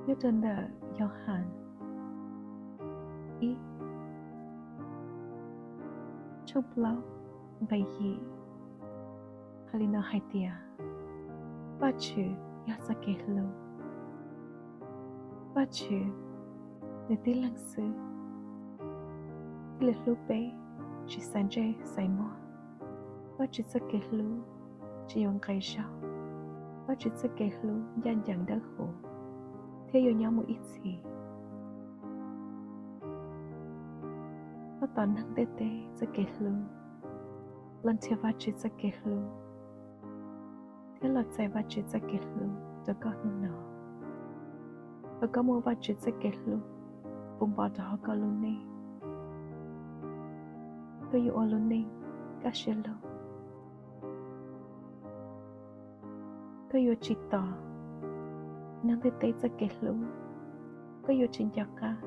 Nyob rau ntawm Yauhas ib, tshooj plaub, nqe yim, hais li no hais tias, Vajtswv yog txoj kev hlub. Vajtswv nws tib leeg xwb thiaj li hlub peb tsis xaiv ntsej xaiv muag. Vajtswv txoj kev hlub tsis yuav nqi zog. Vajtswv txoj kev hlub ncaj ncees dawb huv thiab yuav nyob mus ib txhis. Koj tos neeg ntiaj teb txoj kev hlub los nrhiav Vajtswv txoj kev hlub, thiab los txais Vajtswv txoj kev hlub rau koj hnub no. Thaum koj muaj Vajtswv txoj kev hlub puv npo rau hauv koj lub neej, koj yuav ua lub neej kaj siab lug. Koj yuav tsis tos neeg ntiaj teb txoj kev hlub. Koj yuav tsis nco qab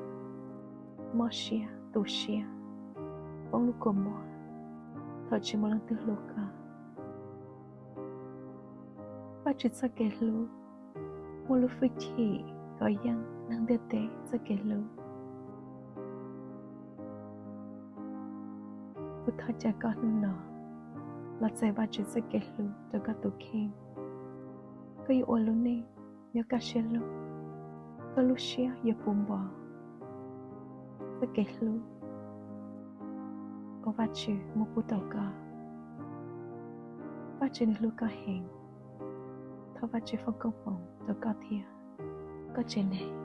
mob siab tu siab, poob lub kua muag thaum tsis muaj leej twg hlub koj. Vajtswv txoj kev hlub muaj lub hwj chim kov yeej neeg ntiaj teb txoj kev hlub. Kuv thov caw koj hnub no los txais Vajtswv txoj kev hlub rau koj tus kheej. Koj yuav ua lub neej nyob kaj siab lug, koj lub siab yuav puv npo txoj kev hlub uas Vajtswv muab pub rau koj. Vajtswv nws hlub koj heev. Thov Vajtswv foom koob hmoov rau koj thiab koj tsev neeg.